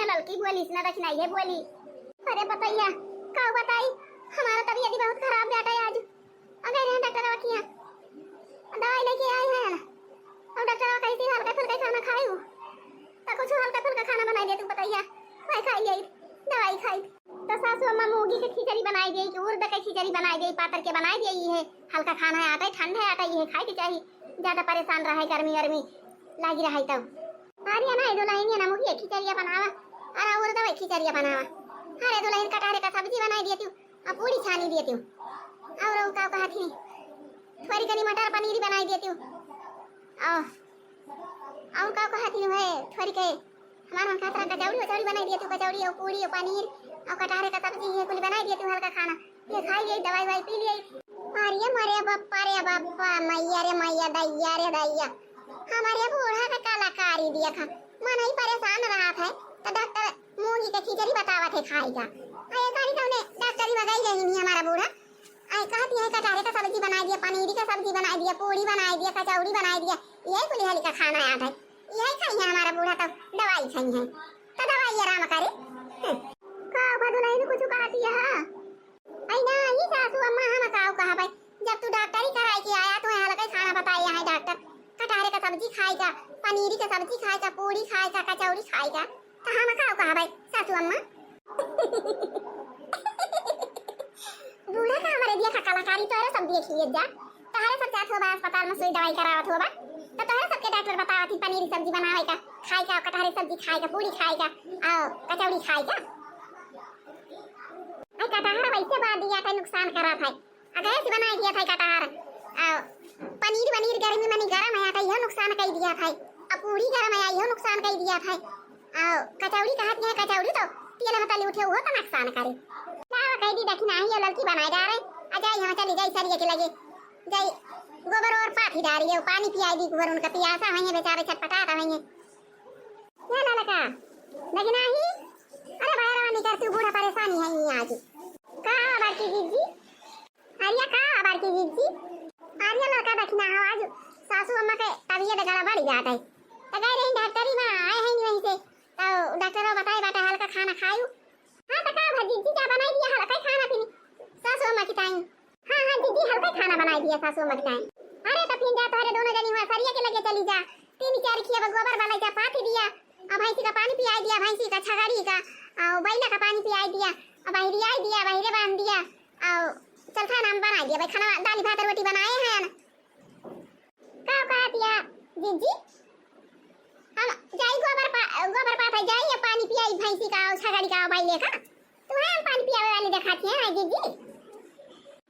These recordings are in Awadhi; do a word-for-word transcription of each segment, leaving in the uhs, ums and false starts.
ललकी बोली, इसना रखना ये बोली। अरे पतैया, का बताई, हमारा तबीयत ही बहुत खराब बाटे आज। अबे रे डॉक्टर किया दवाई लेके आए हैं, अब डॉक्टर कही थी हल्का फुल्का खाना खायू, तो कुछ हल्का फुल्का खाना बनाई दे तू पतैया, वही खाई ले दवाई खाई। तो सासू अम्मा मूंगी के खिचड़ी बनाई दे कि उड़द के खिचड़ी बनाई दे, पातर के बनाई दे, ये हल्का खाना है, आटा ठंड है, आटा ये खाए के चाहिए, ज्यादा परेशान रहे गर्मी वर्मी लागी रहे तब। अरे ना, ए दुलहिनिया ना मुखिया खिचड़िया बनावा, अरे उड़द के खिचड़िया बनावा। अरे दुलहिन कटहरे का सब्जी बनाई देती हूँ, अब पूड़ी छानी देती हूँ। और का कहा थी, थोड़ी कनी मटर पनीर बनाई देती हूँ। और, और का कहा थी है, थोड़ी के हमार मन खातरा कचौड़ी वचौड़ी बनाई देती हूँ, कचौड़ी और पूड़ी और पनीर और कटहरे का सब्जी, ये कुल बनाई देती हूँ हल्का खाना। ये खाई गई, दवाई वाई पी ली। अरे मरे बप्पा रे बप्पा, मैया रे मैया, दैया रे दैया, हमारे बूढ़ा का कलाकारी देखा, मन ही परेशान रहत है, तो डॉक्टर मूंगी के खिचड़ी बतावत है खाई का। अरे कहीं तो डॉक्टरी में गई रही नहीं हमारा बूढ़ा, आई कहती है कटहरे का सब्जी बनाई दिया, पनीरी का सब्जी बनाई दिया, पूड़ी बनाई दिया, कचौड़ी बनाई दिया, यही कुल हल्का खाना याद है, यही खाई है हमारा बूढ़ा, तब दवाई खाई है, तो दवाई आराम करे। हम्म। का भदुलही ने कुछ कहती है? आई ना, ई सासू अम्मा, हम काव कहा भाई, जब तू डॉक्टरी कराई के आया, तो यहाँ लगे खाना बताए, यहाँ डॉक्टर कटहरे का सब्जी खाएगा, पनीरी का सब्जी खाएगा, पूड़ी खाएगा, कचौड़ी खाएगा, तो हम काव कहा भाई सासू अम्मा? बूढ़ा का हमारे दिया का कलाकारी तोहरे सब देखिए जा, तोहरे सब जात होबा अस्पताल में सुई दवाई करावत होबा, तो तोहरे सबके डॉक्टर बतावत ही पनीरी सब्जी बनावे का, खाए का, कटहरे सब्जी खाए का, पूड़ी खाए का, और कचौड़ी खाए का। आई कटहर वैसे बा दिया का नुकसान करत है, आ गैस बनाई दिया था कटहर, आ पनीर वनीर गर्मी मनी गरम है, तो यह नुकसान कर दिया था, आ पूड़ी गरम है, यह नुकसान कर दिया था, आ कचौड़ी कहत है, कचौड़ी तो तेल में तली उठे, वो तो नुकसान करे। का कह दी देखी नहीं, ये लड़की बनाए जा रहे, आ जाई हम चली जाई सरिया के लगे, जाई गोबर और पाथी डारी है, पानी पियाई दी, गोबर उनका पियासा है, बेचारे छटपटाता है। ये ललका, लेकिन नाही, अरे बाहर निकल तू, बूढ़ा परेशानी है ये आज। का बड़की जीजी? अरे का बड़की जीजी? अरे लड़का देखना हो, आज सासू अम्मा के तबीयत गड़बड़ जात है। तो गए रही डॉक्टरी में, आए हैं नहीं वहीं से। तो डॉक्टर बताए बाटे हल्का खाना खायू। हाँ तो का भा जीजी, का बनाई दिया हल्का खाना पीनी सासू अम्मा की ताई? हाँ, हाँ, जीजी, हल्का खाना बनाई दिया सासू अम्मा के ताई। अरे, तो फिर जा, तोहरे दोनों जनी हुआ सरिया के लगे चली जा। तीन चार खिया गोबर वाला जा पाथी दिया, आ भैंसी का पानी पियाई दिया, भैंसी का, छगड़ी का, आ बैला का पानी पियाई दिया, आ बहरियाई दिया, बहरे बांध दिया, आ चल खाना हम बनाई दिया भाई, खाना, दाल भात रोटी बनाए हैं। का कहत या जीजी? हम जाई गोबर पा-, गोबर पाथे जाई या पानी पियाई भैंसी का, छगड़ी का, बैले का? तुम्हें हम पानी पियावे वाली देखाती है ना जीजी?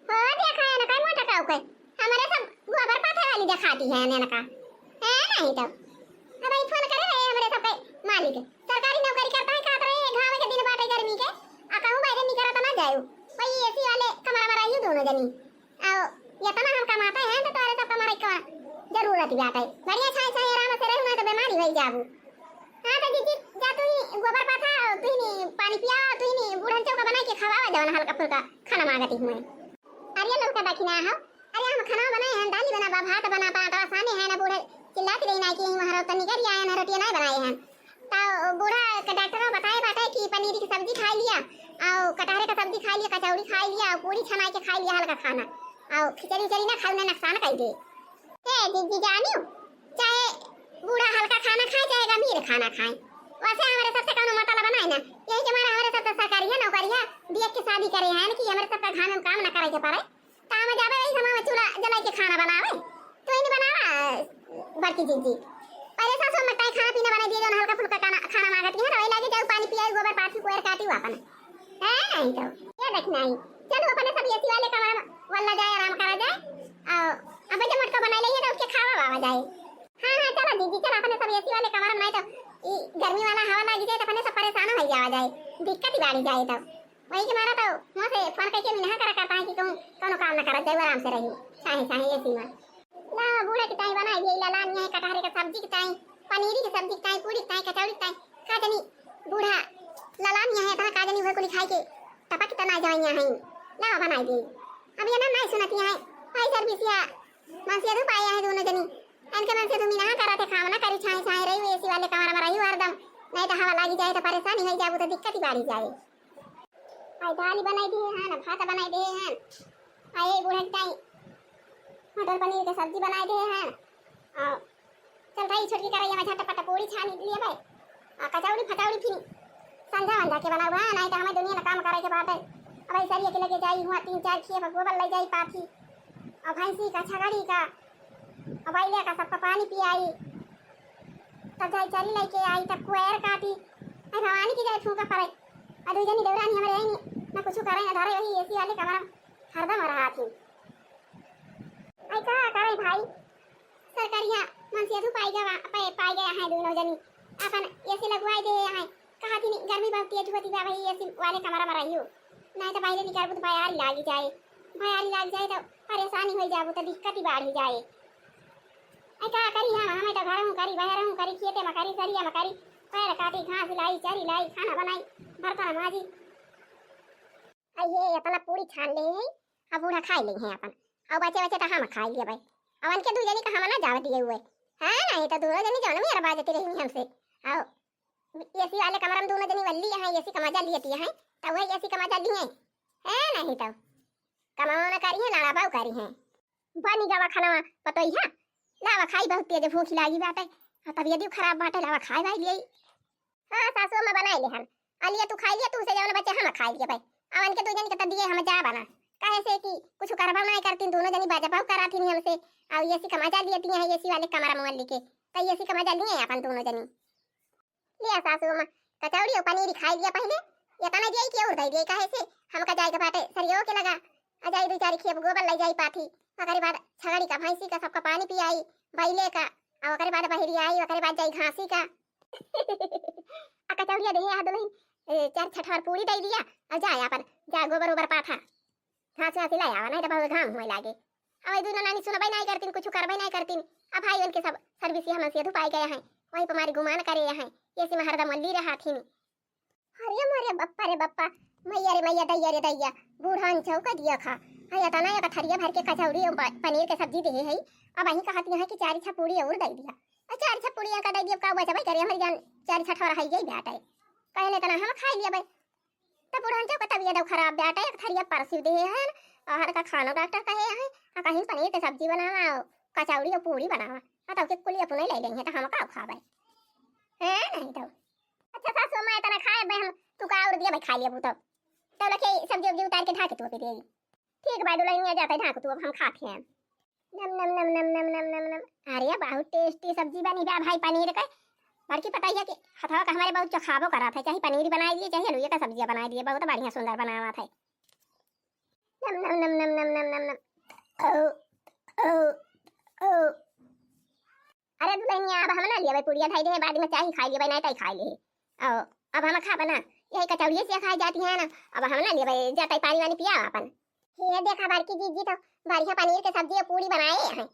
हो देखा है ना, काय मोटा काऊ के? हमारे सब गोबर पाथे वाली देखाती है ना का? है नहीं तो। अब ई फोन करे रहे हमारे सबके मालिक, सरकारी नौकरी करता है, कहत रहे घाम के दिन बाटे गर्मी के, आ कहूँ बाहर निकलता ना जाए, वही एसी वाले कमरा में रही दोनों जनी। आओ, इतना हम कमाते हैं तो तोहरे सब कमाए का जरूरत बाटे। बढ़िया छाए छाए आराम से रहू ना तो बीमारी होई जाबू। हाँ तो जीजी, जा तू ही गोबर पाथा, तू ही नी पानी पिया, तू ही नी बूढ़न चौका बनाई के खवावा जवन हल्का फुल्का खाना मांगती हुए। अरे ललका दखिना हो, अरे हम खाना बनाए हैं, दाली बना बा, भात बना बा, तो आसानी है ना, बूढ़े चिल्लाती रही ना कि वहाँ रोटी निकल आए हैं, रोटियां नहीं बनाए हैं। तो बूढ़ा के डॉक्टर बताए बाटे कि पनीर की सब्जी खाई लिया, और कटहरे का सब्जी खाई लिया, कचौड़ी खाई लिया, और पूरी छनाई के खाई लिया हल्का खाना, और खिचड़ी उचड़ी ना खाऊ, ना नुकसान कर दे। ए जीजी जानियो, चाहे बूढ़ा हल्का खाना खाए, चाहे गंभीर खाना खाए, वैसे हमारे सबसे कौनो मतलब नहीं ना। यही के मारे हमारे सब तो सरकारिया नौकरिया दिया के शादी करे हैं कि हमारे सबका घाम में काम ना करे के पड़े। काम जाबे वही समय में चूल्हा जला के खाना बनावे, तू ही नहीं बनावा, बड़की जीजी। पहले सासू में ताई खाना पीना बना दिए, जो हल्का फुल्का खाना, खाना मांगती है, तो वही लागे जाऊ पानी पियाई, गोबर पाथी, कोयर काटी वापन। है नहीं तो, ये देख नहीं, चलो अपने सब एसी वाले कमरा में वल्ला जाए, आराम करा जाए, और अब जब मटका बना लेंगे तो उसके खावा बाबा जाए। हाँ, हाँ, चलो जीजी, चलो अपने सब एसी वाले कमरा में, नहीं तो ई गर्मी वाला हवा लागी जाए तो अपने सब परेशान हो जावा जाए, दिक्कत ही बाढ़ी जाए तो। वही के मारा तो मुँह से फोन करके मिनहा करा करता है कि तुम कौनो काम ना करत जाओ, आराम से रही, चाहे, चाहे एसी में। ला, बूढ़ा की ताई बनाई दिए, ललान यहाँ कटहरे का सब्जी की ताई, पनीरी की सब्जी की ताई, पूरी की ताई, कचौड़ी की ताई, का जनी बूढ़ा ललान यहाँ है, इतना का जनी वह कुली खाई के टपक तना जाइया हैं। ला, बनाई दिए। अब ये ना नहीं सुनती हैं, भाई सर्विस या मन से धूप आया है दोनों जनी। इनके मन से धूमी ना करा थे, खावना करी छाए छाए रही, एसी वाले कमरा में रही हरदम। नहीं तो हवा लागी जाए तो परेशानी हो जाबू तो दिक्कत ही बाढ़ी जाए। आई दाल बनाई दिए हैं ना, भात बनाई दिए हैं। आई बूढ़ा के ताई मटर पनीर के सब्जी बनाई दिए हैं। और चल भाई, छोटकी करैया में झटपट पूरी छानी लिए भाई। आ कचौड़ी फचौड़ी फिर संझा वंझा के बनाऊ है, नहीं तो हमें दुनिया में काम करे के बाटे। अब ऐसा के लगे जाई हुआ तीन चार खेप गोबर ले जाई पाथी। और भैंसी का, छगड़ी का, और बैले का सबका पानी पियाई। तब जाई चरी लेके आई, तब कुआर काटी। आई भवानी की जाए फूका पड़े। आ दू जनी देवरानी हमारे आई नहीं, ना कुछ करे ना धरे, वही एसी वाले कमरा में हरदम रहा थी। आई का करे भाई, सरकारिया मन से अधू पाई गया, पाई, पाई गया है दोनों जनी। अपन एसी लगवाई दे हैं। कहा थी नहीं, गर्मी बहुत तेज होती बा, वही एसी वाले कमरा में रहियो। नहीं तो बाहर निकलबू तो बयारी लागी जाए। बयारी लाग जाए तो परेशानी हो जाबू तो दिक्कत ही बाढ़ी जाए। आई का करी हम, हमें तो घर हूँ करी, बाहर हूँ करी, खेते में करी, सरिया में करी, पैर काटी, घास लाई, चरी लाई, खाना बनाई, बर्तन माजी। आ ये इतना पूरी छान ले है, अब बूढ़ा खाई ले हैं अपन। अब बचे बचे तो हम खाई लिए भाई। अब उनके दू जनी का हम ना जावे दिए हुए। हाँ, नहीं तो दोनों जनी जौन में अरबा जती रही हमसे। आओ, एसी वाले कमरा में दोनों जनी वल्ली हैं, एसी का मजा लिए हैं, तो वही एसी का मजा लिए हैं, नहीं तो कमाओ ना करी हैं, लड़ा बाऊ करी हैं। बनी गवा खाना पतोई है, लावा खाई, बहुत तेज भूख लागी बाटे, आ तबियत भी खराब बाटे, लावा खाई भाई लिए। हाँ सासू, हम बनाई ले हन। आ लिया तू खाई लिया, तू से जवन बचे हम खाई लिए भाई। आ उनके दू जनी के त दिए हम जा बना। काहे से कि कुछ करबा नहीं करतीन, दोनों जनी बाजा बाऊ करा थी हमसे। आ एसी का मजा लिए हैं, एसी वाले कमरा में वाली के। त एसी का मजा लिए अपन दोनों जनी। लिया सासू, हम कचौड़ी और पनीर खाई लिया पहले। ये तना दिए कि और दे दिए, काहे से हमका जाए के बाटे सरियो के लगा। आ जाई दू चार खेप गोबर ले जाई पाथी। ओकरे बाद छगड़ी का, भैंसी का, सबका पानी पियाई, बैले का। आ ओकरे बाद बहरी आई, ओकरे बाद जाई घासी का। आ कचौड़िया देहे आ दुल्हन, ए, चार छठवार पूरी दे दिया, और जाए अपन, जा गोबर ओबर पाथा, घास घास ले आवा, नहीं तो बहुत घाम हुए लागे। अब दुनो नानी सुनबे नहीं करतीन, कुछ करबे नहीं करतीन। अब भाई उनके सब सर्विस हमन से धुपाई गए हैं, वही पर हमारी गुमान करे हैं, ये से हरदम मल्ली रहा थी। अरे मोरे बप्पा रे बप्पा, मैया रे मैया, दैया रे दैया, बूढ़ा अंचौ का दिया खा। हाँ, इतना एक थरिया भर के कचौड़ी और प-, पनीर के सब्जी देहे है। अब वहीं कहती हैं कि चार छह पूरी और दे दिया। और चार छह पूरी का दे दिया, का बचबे करे हमारी जान, चार छह ठोर है गई बाटे। कहे नहीं तना हम खाई लिया भाई। तब बूढ़ा अंचौ का तबियत खराब बाटे, एक थरिया परसी देहे हैं, और का खानो डॉक्टर कहे हैं, आ कहीं पनीर के सब्जी बनावा, कचौड़ी और पूरी बनावा। आ तब के कुली अपने ले लेंगे तो हम का खाबे? हैं, नहीं तो। अच्छा सासू, मैं इतना खाए बे हम, तू का और दिया भाई, खा लिया तब। तब लखे सब्जी उब्जी उतार के ढाके तू अभी दे। ठीक बा दुल्हनिया, जाते ढाक तू, अब हम खाते हैं। नम नम नम नम नम नम नम नम। अरे बहुत टेस्टी सब्जी बनी बा भाई पनीर के। बड़की पता है कि हथवा का हमारे बहुत चखाबो करा था, चाहे पनीर बनाई दिए, चाहे आलू का सब्जिया बनाई दिए, बहुत बढ़िया सुंदर बनावा था। नम नम नम नम नम नम नम नम। ओ, ओ, ओ। अरे दुल्हनिया, अब हम ना लेबै, पुड़िया धई दे, बाद में चाही खाई लेबै, नहीं तई खाई ले। ओ, अब हम खाबे ना, यही कचौड़िए से खाई जाती है ना, अब हम ना लेबै, जाते पानी वानी पिया अपन। ये देखा बड़की जीजी तो बढ़िया पनीर के सब्जी और पूरी बनाए हैं।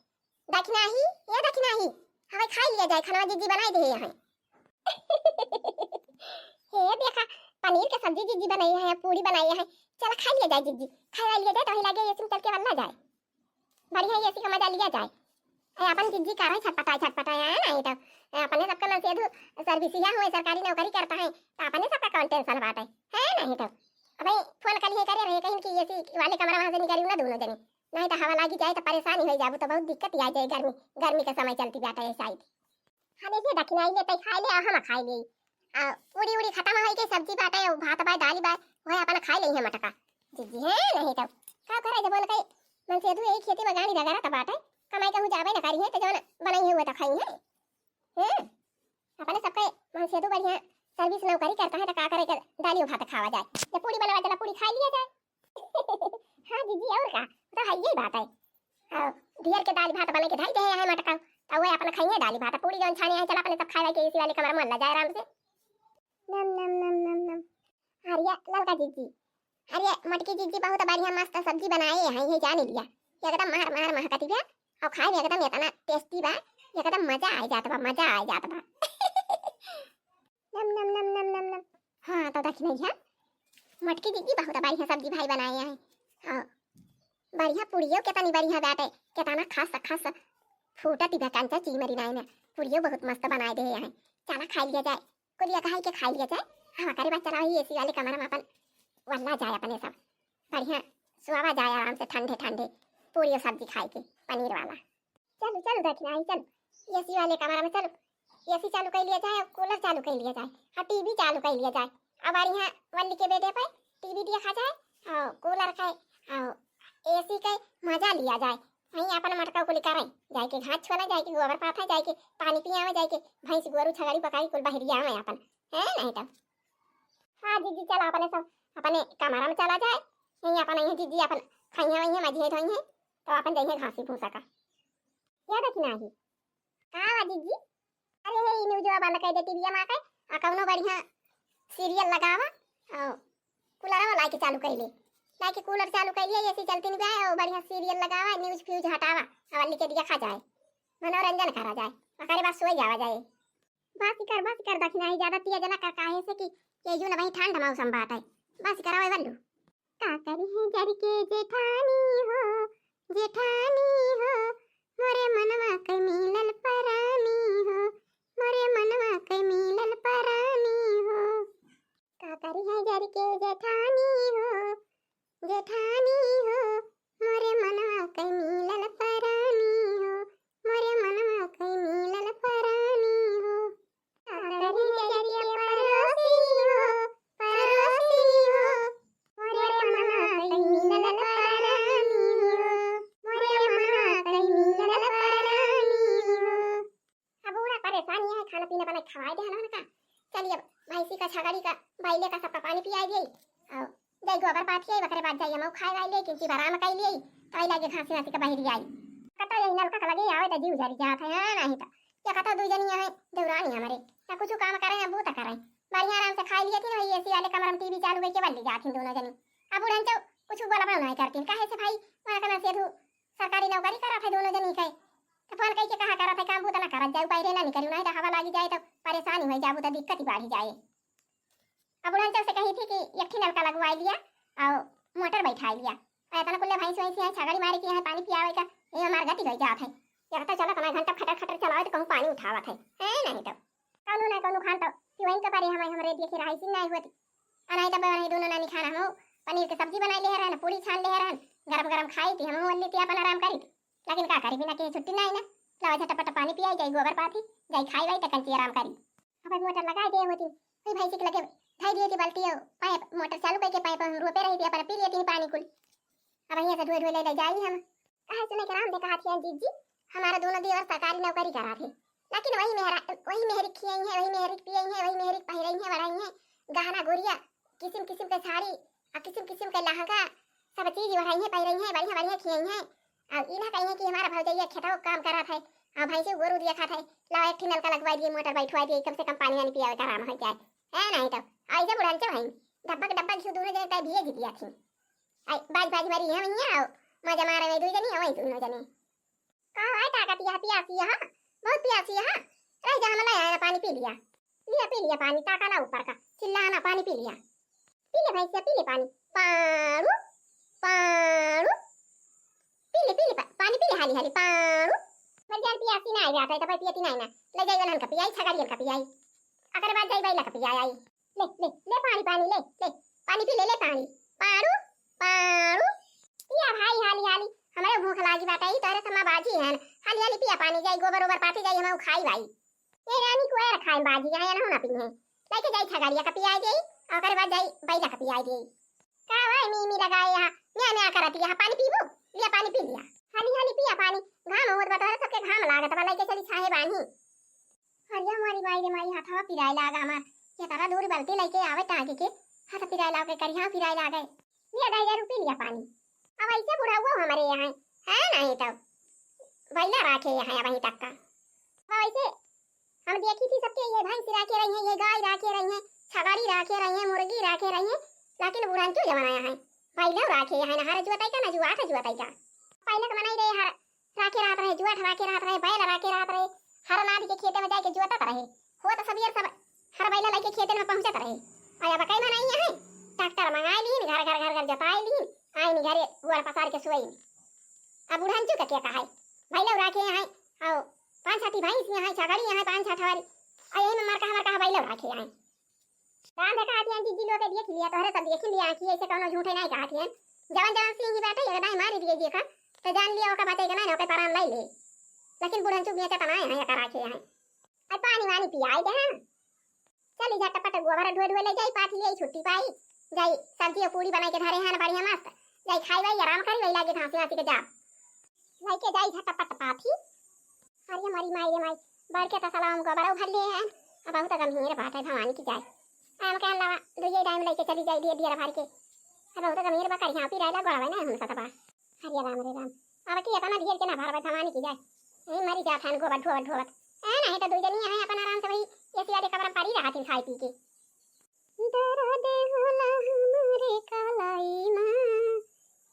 दखिना ही, ये दखिना ही, हमें खाई लिया जाए, खाना जीजी बनाई दे हैं। ये देखा, पनीर के सब्जी जीजी बनाई है, पूरी बनाई है, चला खाई लिया जाए जीजी, खाई लिया जाए, तो ही लगे ये सिम चल के बनना जाए। बढ़िया एसी का मजा लिया जाए। ए, अपन जिज्जी का रहे छटपटाए, छटपटाए, है ना? ये तो, ए, अपने सबका मन से अधू सर्विसिया हुए, सरकारी नौकरी करता है, तो अपने सबका कौन टेंशन बात है, है नहीं तो? अब फोन कर लिए करे रहे कहीं कि एसी वाले कमरा वहाँ से निकली ना दोनों जने, नहीं तो हवा लागी जाए तो परेशानी हो जाबू, तो बहुत दिक्कत ही आ जाए। गर्मी, गर्मी का समय चलती जाता है शायद। हम इसे दखिनाई लेते खाई ले, हम खाई ले। आ, उड़ी उड़ी खत्म होई के सब्जी बाटे, भात बा, दाली बा, वह अपन खाई ले है मटका। जिज्जी है नहीं तो का करे, जब उनके मन से अधू यही खेती में गाड़ी लगा रहता बाटे, कमाई कहूँ जाबे न करी है, तो जवन बनाई है वो तो खाई है। हैं? अपने सबके मन से अधू बढ़िया सर्विस नौकरी करता है, तो का करे के दाली भात खावा जाए, जब पूरी बनवा चला पूरी खाई लिया जाए। हाँ जिज्जी, और का, तो है यही बात है। हाँ, ढेर के दाली भात बने के धई दे है मटका, तो वह अपन खाइए दाली भात, पूरी जवन छाने है, चला अपने सब खाए के एसी वाले कमरा में ला जाए आराम से। नम नम नम नम नम। अरे ललका जिज्जी, अरे मटकी जिज्जी बहुत बढ़िया मस्त सब्जी बनाए हैं, ये जान लिया, एकदम मार मार महकती है, और खाए में एकदम इतना टेस्टी बा, एकदम मजा आ जात बा, मजा आ जात बा। नम नम नम नम नम नम। हाँ तो दखिनैया, मटकी जिज्जी बहुत बढ़िया सब्जी भाई बनाए हैं, और बढ़िया पुड़ियो कितनी बढ़िया बाटे, कितना खस खस फूटत बा, कंचा चीमरी नाई ना, पुड़ियो बहुत मस्त बनाए दे हैं। चला खाई लिया जाए। कुलिया कहाई के खाई लिया जाए। हाँ, करे बात चला वही एसी वाले कमरा में अपन वल्ला जाए, अपने सब बढ़िया सुआवा जाए आराम से ठंडे ठंडे पूरी और सब्जी खाए के पनीर वाला। चलो चलो दखिनाही चलो, एसी वाले कमरा में चलो, एसी चालू कर लिया जाए और कूलर चालू कर लिया जाए और टीवी चालू कर लिया जाए। अब बढ़िया वल्ली के बेडे पे टीवी देखा जाए और कूलर के और एसी के मजा लिया जाए। वहीं अपन मटका कुली करें, जाए के घास छोला, जाए के गोबर पाथा, जाए के पानी पियावे, जाए के भैंस गोरू छगड़ी बकरी कुल बहरिया आवे अपन, है नहीं तो। हाँ जीजी, चला अपने सब अपने कमरा में चला जाए। यहीं अपन यहीं जीजी अपन खइहें वइहें मजिहे धोइहें, तो अपन जइहें घासी भूसा का। या दखिनाही का वा जीजी? अरे हे, ई न्यूजवा बंद कर दे टीवीया में आके, आ कौनो बढ़िया सीरियल लगावा, आ कूलरवा लाइके चालू कर ले, लाइके कूलर चालू कर लिया, एसी चलती नहीं जाए, और बढ़िया सीरियल लगावा, न्यूज फ्यूज हटावा, आ वल्ली के देखा जाए, मनोरंजन करा जाए, ओकरे बाद सोई जावा जाए। बस कर, बस कर दखिनाही, ज्यादा तेज ना कर, काहे से कि ये जून अबहीं ठंड मौसम बाटे। बस करा वल्लू। का करी है जर के जेठानी हो, जेठानी हो, मोरे मनवा के मिलल परानी हो, मोरे मनवा के मिलल परानी हो। का करी है जर के जेठानी हो, जेठानी हो, मोरे मनवा के मिलल परानी हो, मोरे मनवा के मिलल परानी हो। का करी जर के परोसी हो, परोसी हो, मोरे मनवा के मिलल परानी हो, मोरे मनवा के मिलल परानी हो। अब बूढ़ा परेशान ये है, खाना पीना बनाई खवाई दे हलन का। चलिए, भैंसी का, छगड़ी का, बैले का, सबका पानी पियाई दिए। और जाई गोबर पाथी आई, ओकरे बाद जाई हम खाए वाई ले, किंची आराम कर लिए, तो आई लागे घासी घासी का बहरी आई। कतो यही नलका के लगे आवे तो जीव जरी जात है, हाँ, नहीं तो। या कतो दू जनी है देवरानी हमारे, ना कुछ काम करे, ना बूता करे, बढ़िया आराम से खाई लिए थी, वही एसी वाले कमरा में टीवी चालू करके बल्ली जात थी दोनों जनी। अब बुढ़न चो कुछ बोला नहीं करती, काहे से भाई, वहाँ का ना से सरकारी नौकरी करा थे दोनों जनी के, तो फोन कइके कहा करत है, काम बूता ना करत जाए, उपाय रे ना निकरी, नहीं तो हवा लागी जाए तो परेशानी हो जाबू तो दिक्कत ही बढ़ी जाए। अब बुढ़न चो से कही थी कि एक ठी नलका लगवाई लिया और मोटर बैठाई लिया, और इतना कुल्ले भैंस वैंस है, छगड़ी मारे की है, पानी पियावे का, ये हमार गति हो जात है। एक तो चलत ना घंटा खटर खटर चलावे तो कहूँ पानी उठावत है, है नहीं तो। कौनो ना कौनो खान तो पिवाइन के पारे हमें हमरे दिए के रहाई सी नहीं होती। अनाई तब वही दोनों नानी खाना हम पनीर के सब्जी बनाई ले रहन, पूरी छान ले रहन, गरम गरम खाई थी, हम वल्ली थी अपन आराम करी थी। लेकिन का करी, बिना कहे छुट्टी नहीं ना। लावा झटपट पानी पियाई, जाई गोबर पाथी, जाई खाई वाई, त कंची आराम करी। अब मोटर लगाई दे होती, वही भैंसी के लगे धई दिए थी बाल्टी और पाइप, मोटर चालू करके पाइप हम रोपे रही थी, अपन पी लिए थी पानी कुल। अब यहाँ से ढोए ढोए ले, ले जाई हम। कहे सुने के राम दे कहा थी जीजी, हमारा दोनों देवर सरकारी नौकरी करा थे, लेकिन वही मेहरा, वही मेहरी खियाई है, वही मेहरी पियाई है, वही मेहरी पहिराई है, वढ़ाई है, गहना गुरिया, किसिम किसिम के साड़ी, आ किसिम किसिम के लहंगा, सब चीज वढ़ाई है, पहिराई है, बढ़िया बढ़िया खियाई है। आ ई ना कही है कि हमारा भौजैया खेतवा काम करत है, आ भैंसी गोरू देखत है, लाओ एक ठी नलका लगवाई दिए, मोटर बैठवाई दिए, कम से कम पानी वानी पियावे का आराम हो जाए, है नहीं तो। ऐसे बुढ़न चो है, डब्बा के डब्बा घी दोनों जने तय भेज दिया थी। आई बाज बाज मरी है वहीं आओ, मजा मारे में दू जनी, वही दोनों जने। का भाई ताकत यह पियासी है, बहुत पियासी है। रह जा, हम लाया ना पानी पी लिया। लिया पी लिया पानी, ताका ना ऊपर का, चिल्ला ना, पानी पी लिया। पी ले भैंसिया, पी ले पानी। पाड़ू, पाड़ू। पी ले, पी ले पा-, पानी पी ले, हाली हाली पाड़ू। मर जान पियासी ना आई जाता है तो भाई पियती नहीं ना। ले जाई वनहन का पियाई, छगड़ियन का पियाई। अकर बाद जाई बैला का पियाई आई। ले, ले, ले पानी, पानी, ले, ले, पानी पी ले, ले पानी। पाड़ू, पाड़ू। पिया भाई, हाली, हाली, हमरे भूख लागी बाटे, ई तोरे समा बाजी हन। हाली, हाली पिया पानी, जाई गोबर ओबर पाथी जाई, हम खाई भाई। ये रानी कुआर खाए बाजी, यहाँ ना होना पीने। लेके जाई छगड़िया का पियाई देई, और ओकरे बाद जाई बैला का पियाई देई। का भाई मी मी लगाए यहाँ, म्या म्या करत यहाँ, पानी पीबू? लिया पानी पी लिया। हाली, हाली पिया पानी, घाम होत बा, तोहरे सबके घाम लागत बा, लेके चली छाहे बानी। अरे हमारी माई रे माई, हाथवा पिराए लागा हमार। ये तारा दूर बल्टी लेके आवे टांगे के, हाथ पिराए लागे, करिहा पिराए लागे। लिया दाई दारू पी लिया पानी। अब ऐसे बुढ़ाऊ हमारे यहाँ है नहीं तो बैला राखे यहाँ वहीं तक का। अब ऐसे हम देखी थी सबके, ये भैंस राखे रही है, ये गाय राखे रही है, छगड़ी राखे रही है, मुर्गी राखे रही है, लेकिन बुढ़न क्यों जमाना यहाँ है? बैला राखे यहाँ, ना हर जुआताई का, ना जुआठ जुआताई का। पहले के मनाई रहे हर राखे रहत रहे, जुआठ राखे रहत रहे, बैल राखे रहत रहे, हर नाद के खेते में जाके जुआतत रहे। हो तो सबियर सब हर बैला लेके खेते में पहुंचत रहे। आ अब कई मनाई है, ट्रैक्टर मंगाई लीन, घर घर घर घर जोताई लीन, आईन घरे गोड़ पसार के सोई। अब बुढ़न चुका के कहाई, बैला राखे हैं, आओ पाँच छठी भैंस यहाँ, छगड़ी यहाँ, पाँच छठ वाली अउ यही में मरका हमार कहवाई लौड़ा के आए। राम देखा हथियन, जिज्जी लोग के देखि लिया, तोहरे सब देखि लिया कि ऐसे कौनो झूठे नाहीं कहत हियन। जवन जवन सिंही बाटे, एक दाईं मारि दिए देखा, त जान लिया ओका बचे के नाहीं, ओके परान लइ ले। लेकिन बुढ़न चुगिया चतना है, एकर आखे है। अब पानी वानी पियाई दे हम। चली झटपट गोबर ढोए ढोए ले जाई, पाथी ले छुट्टी पाई। जाई सब्जी अउ पूड़ी बनाई के धरे हैं बढ़िया मस्त। जाई खाई वाई आराम करी, वही लागे घासी वासी के जा। लइके जाई झटपट पाथी। अरे मरी माई रे माई, बड़के तसला में गोबरौ भर लिए हैं। अब बहुत गंभीर बात है भवानी की जाए। हम कहन लगा दुइये टाइम लइके चली जाई दिए दियर भर के। अब बहुत गंभीर बा करिया पी रहला गोड़वे नहीं हम सतबा। अरे राम रे राम, अब की इतना दियर के ना भरवे भवानी की जाए। यही मरी जात हन गोबर ढोवत ढोवत। ए नहीं तो दुइ जनी है अपन आराम से वही एसी वाले कमरा में पड़ी रहत हिन खाई पी के। दर्द होला हमरे कलाई मा,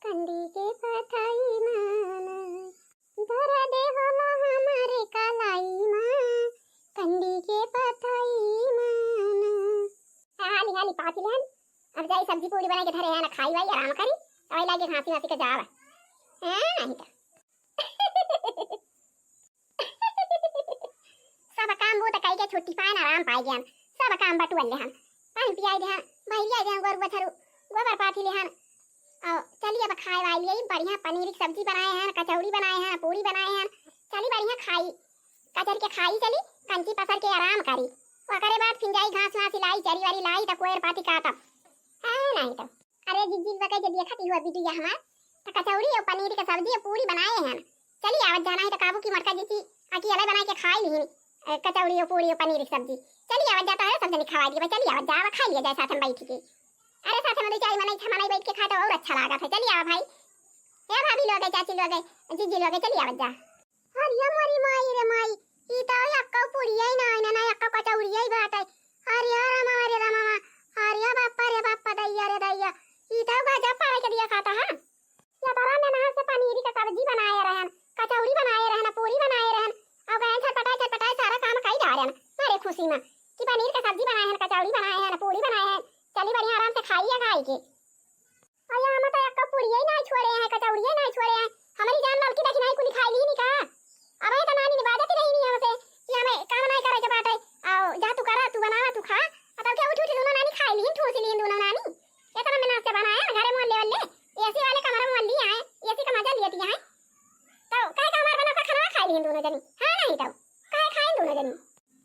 कंडी के पथई मा ना। दर्द होला हमरे कलाई मा, कंडी के पथई मा ना। हाँ, हाली हाली पाथी लेहन। अब जाई सब्जी पूड़ी बनाई के धरे हैं ना, खाई वाई आराम करी। तवाई लागे घासी वासी के जावा। हाँ, नहीं तो। सब काम बूत कई के छुट्टी पाए ना, आराम पाए गया। सब काम बटुअल ले हम। पानी पियाई दे हम, बहरिया दे हम, गोरू बछरू, गोबर पाथी ले हम। और चलिए अब खाए वाई लिए, बढ़िया पनीर की सब्जी बनाए हैं, कचौड़ी बनाए हैं, पूड़ी बनाए हैं। चली बढ़िया खाई, कचर के खाई चली, कंची पसर के आराम करी। ओकरे बाद फिर जाई घास वास लाई, चरी वारी लाई, त कोयर पाती काटब। है नहीं तो। अरे जिज्जी बके जे देखत ही हुआ वीडियो हमार, त कचौड़ी और पनीर के सब्जी और पूड़ी बनाए हैं। चली आवत जाना है तो काबू की मटका जिज्जी अकेले बनाए के खाई लिहिन, अ, कचौड़ी और पूड़ी और पनीर की सब्जी। चली आवत जाता है सब जने खवाई दिए, चली आवत जा, खाई लिया जाए साथ में बैठ के। अरे साथ में दो चार मनई छह मनई बैठ के खाए तो और अच्छा लागत है। चली आवा भाई, ए भाभी लोग है, चाची लोग है, जिज्जी लोग है, चली आवत जा। अरे मोरी माई रे माई, ई तो यक्का पुड़िया ही ना है ना, ना यक्का कचौड़िया ही बात है। अरे रामा, अरे रामा, अरे बाप्पा रे बाप्पा, दैया रे दैया, ई तो गजब पावे के दिया खाता है। या तो राम में से पनीर का सब्जी बनाए रहन, कचौड़ी बनाए रहन, पूरी बनाए रहन, और गए छटपटाए छटपटाए सारा काम कई जा रहन। मारे खुशी में कि पनीर का सब्जी बनाए हैं, कचौड़ी बनाए हैं, पूरी बनाए हैं, चली बढ़िया आराम से खाइए खाई के। अरे हम तो एक पुड़िया ही ना छोड़े हैं, कचौड़िया ना छोड़े हैं। हमारी जान ललकी दखिनाई कुली खाई ली नी का? अब ये तो नानी ने बाजत रही नहीं हमसे कि हमें काम नहीं करे के बाटे। आओ जा तू करा, तू बनावा, तू खा। अब क्या उठ उठ दोनों नानी खाई ली, ठूस ली दोनों नानी। इतना मेहनत से बनाया ना घरे मोहल्ले वाले, एसी वाले कमरे में लिए आए, एसी का मजा लिए हैं। तो काहे का हमार बना का खाना खाई ली दोनों जनी? हाँ नहीं तो काहे खाए दोनों जनी?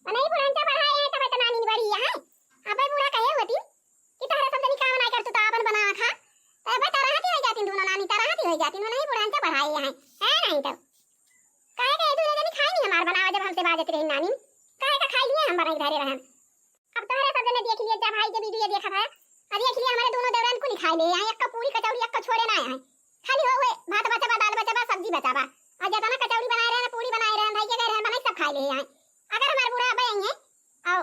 नहीं बुढ़ांचा बढ़ाए हैं तब इतना नानी बड़ी है। अब बूढ़ा कहे होती कि तहरा सब जनी काम नाई करतू तो आपन बनावा खा। तो अब तरह की हो जाती दोनों नानी, तरह की हो जाती, नहीं बुढ़ांचा बढ़ाए हैं, है नहीं तो। काहे का ये दोनों जनी खाई नहीं हमार बनावा जब हमसे बाजत रही नानी? काहे का खाई लिए हम बनाई धरे रहन? अब तोहरे सब जने देख लिए जा भाई, जब वीडियो देखा था, अब देख लिए हमारे दोनों देवरन कुल खाई ले हैं, एक पूरी कचौड़ी एक छोड़े ना है। खाली हो गए भात बचा बा, दाल बचा बा, सब्जी बचा बा। और जितना कचौड़ी बनाए रहे, पूरी बनाए रहे, भाई के कह रहे हैं, बनाई सब खाई ले हैं। अगर हमारे बूढ़ा अब आई हैं, और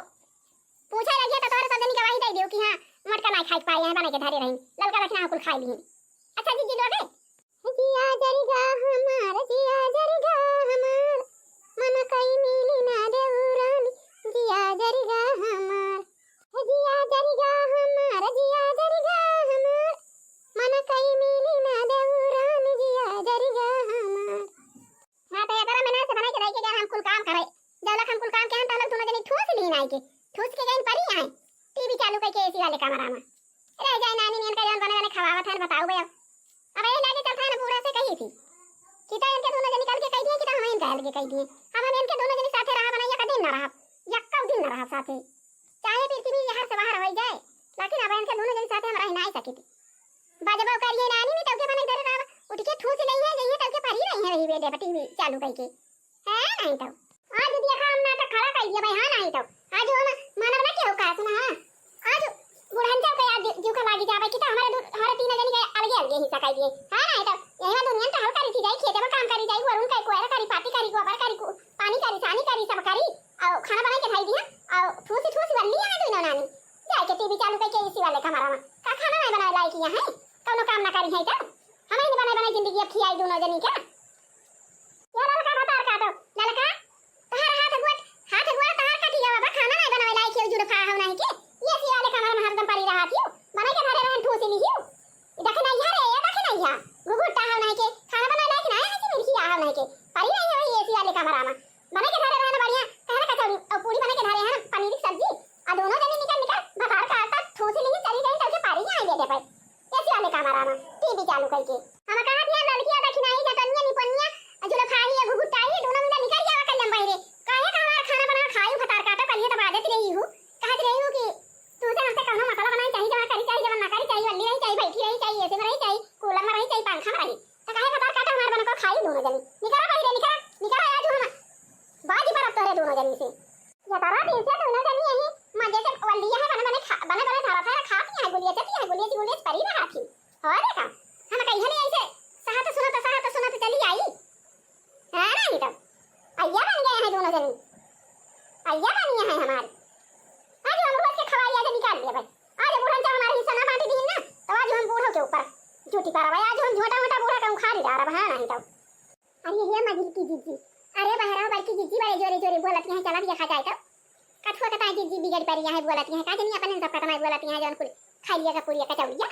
पूछे लगिए तो तोहरे सब जनी गवाही दे दियो कि हाँ, मटका नाई खाई पाए हैं, बने के धरे रही, ललका दखिना कुल खाई ली। अच्छा जिज्जी लोगे? जिया जरिगा हमार, जिया जरिगा हमार, मन कई मिली ना देवरानी, जिया जरिगा हमार। जिया जरिगा हमार, जिया जरिगा हमार, मन कई मिली ना देवरानी, जिया जरिगा हमार। हाँ, तो एकरा में ना से बनाई के दाई के गैर हम कुल काम करे। जौलक हम कुल काम के हम तहलक दोनों जनी ठूस ली नाई के। ठूस के गईन परी आए। टीवी चालू करके एसी वाले कमरा में। रह जाए नानी ने इनका जौन बने बने खवावत है, बताओ बे अब। अब ये लागे चलता है ना बूढ़ा से कही थी। कि तो इनके दोनों जनी कल के कह दिए, कि तो हम इनका कल के कह दिए। अब हम इनके दोनों जनी साथे रहा बनाइए, का दिन ना रहा। यक्का दिन ना रहा साथे। चाहे पृथ्वी जहर से बाहर हो जाए, लेकिन अब इनके दोनों जनी साथे हम रह ना सके थी। बजबो करिए नानी में तौके बने धरे रहब, उठ के ठूस लई है, जइए तौके परी रही है वही बेडे पर टीवी चालू करके। है नहीं तो। आज देखा हम नाटक खड़ा कर दिया भाई, हाँ नहीं तो। आज हम मानव ना क्यों का सुना, हाँ? आज बुढ़न जाओ के आज जीव का लागी जावे कि तो हमारे दू, हमारे तीन जनी के अलगे अलगे हिस्सा कर दिए। हाँ नहीं तो। यही में दुनिया टहल करी थी जाई, खेते में काम करी जाई, वरुण का कोयला करी, पाती करी, गोबर करी, कु-, पानी करी, सानी करी, सब करी। और खाना बनाई के खाई दिया, और ठूसी ठूसी वाली है दोनों नानी। जाए के टीवी चालू करके एसी वाले कमरा में। का खाना नहीं बनाए लायक यहाँ है? कौनो काम ना करी है तो? हमें नहीं बनाए बनाए जिंदगी अब खियाई दोनों जनी का? या ललका भतार काटो, ललका, तहार हाथ गोड़, हाथ गोड़ तहार कटी गवा बा, खाना नहीं बनावे लायक है, जुड़ खा हो नहीं के? एसी वाले कमरा में हरदम पड़ी रहा थी, बनाई के धरे रहन ठूसी ली हियो। देखे नहीं है रे, ये देखे नहीं है, घुघुट्टा हो नहीं के, खाना बनावे लायक नहीं है कि मिर्ची आ हो नहीं के, पड़ी रही है वही एसी वाले कमरा में, बनाई के धरे रहन बढ़िया, कहना कचौड़ी और पूरी बनाई के धरे हैं ना, भाई, एसी वाले कमरा मा टीवी चालू कइके। हम कहत हिया ललकिया दखिनाई जटनिया निपनिया, जुलफाही या घुघुटाई, दोनों मिला निकल जावा कल्लम बहिरे। काहे का हमार खाना बना खाई भतार काटो, कलिए तो बाजत रही हूँ, कहत रही हूँ कि तुमसे हमसे कौनो मसाला बनाई चाही, जमा करी चाही, जमा ना करी चाही, वल्ली रही चाही, बैठी रही चाही, एसी में रही चाही, कूलर में रही चाही, पंखा में रही। तो काहे भतार काटो हमार बना को खाई दोनों जनी। निकला बहिरे, निकला, निकला आज हम बाजी पर अब तोरे दोनों जनी से। या तारा दिन से दोनों जनी यही मजे से वल्लिया है, बने बने खा, बने बने धरत है, खाती है, गुलिया चती है, गुलिया ची गुलिया परी रहा थी। हो देखा, हम कहीं हले ऐसे सहत सुनत, सहत सुनत चली आई। हाँ, नहीं तो अइया बन गए हैं दोनों जनी, अइया बनी है हमारी। आज हम रोज के खवाई आज निकाल लिया भाई। आज बूढ़न जब हमारे हिस्सा ना बांटी दीन ना, तो आज हम बूढ़ों के ऊपर जूठी पारब। आज हम झोटा मोटा बूढ़ा का उखाड़ी डारब, हाँ, नहीं तो। अरे हे मझिल की जिज्जी, अरे बहरा बड़की जिज्जी बड़े जोरे जोरे बोलत हैं, चला दिया खा जाए तो। कठुआ कता जिज्जी बिगड़ पड़ी है, बोलत हैं, का जनी अपने सब कतना बोलत हैं, जौन कुल खा लिया का पूरी कचौड़िया।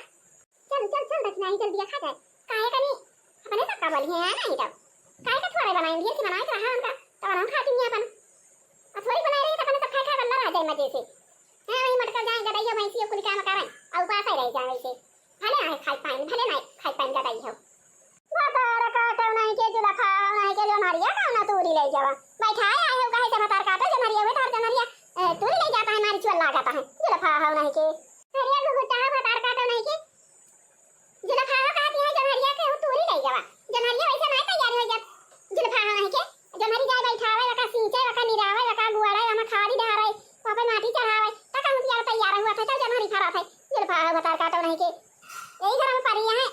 चल, चल, चल, दखिनाही जल्दी खा जाए। काहे कनी अपने सब का बोली है, नहीं तो। काहे का थोड़े बनाई, ढेर के बनाए तो रहा उनका, तो हम खाती नहीं अपन। और थोड़ी बनाई रही तो अपने सब खाए खाए बंदा रह जाए मजे से। हैं, वही मटका जाए, गदइया भैंसिया कुल काम करें, और उपास ही रह जाए वैसे। भले आए खाई पाइन, भले ना खाई पाइन गदई हो। भतार काटो नहीं के जुलफा, नहीं के जमहरिया का ना तूरी ले जावा। बैठाए आए हो कहे से भतार काटो जमहरिया, वे तार जमहरिया, ए, तूरी ले जाता है, मारी चुअल लागता है। जुलफा हो नहीं के। अरे घुघुटा हो भतार काटो नहीं के। जुलफा हो कहती है जमहरिया के तूरी ले जावा। जमहरिया वैसे नहीं तैयार हो जात। जुलफा हो नहीं के। जमहरी जाए बैठावे, वका सींचे, वका निरावे, वका गुआड़े, वमा खादी डहारे, वहाँ पे माटी चढ़ावे, तक हम तैयार, तैयार हुआ था, चल जमहरी फरा था। जुलफा हो भतार काटो नहीं के। यही घर में परी है,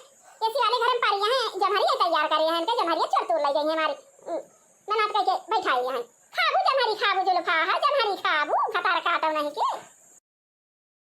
एसी वाले घर में परी है, जमहरी तैयार करे हैं, इनके जमहरी चोर तोड़ ले गई है हमारी। उम, ननाद कह के बैठाई हैं। खाबू जमहरी, खाबू जुलफा हो, जमहरी खाबू, भतार काटो नहीं के।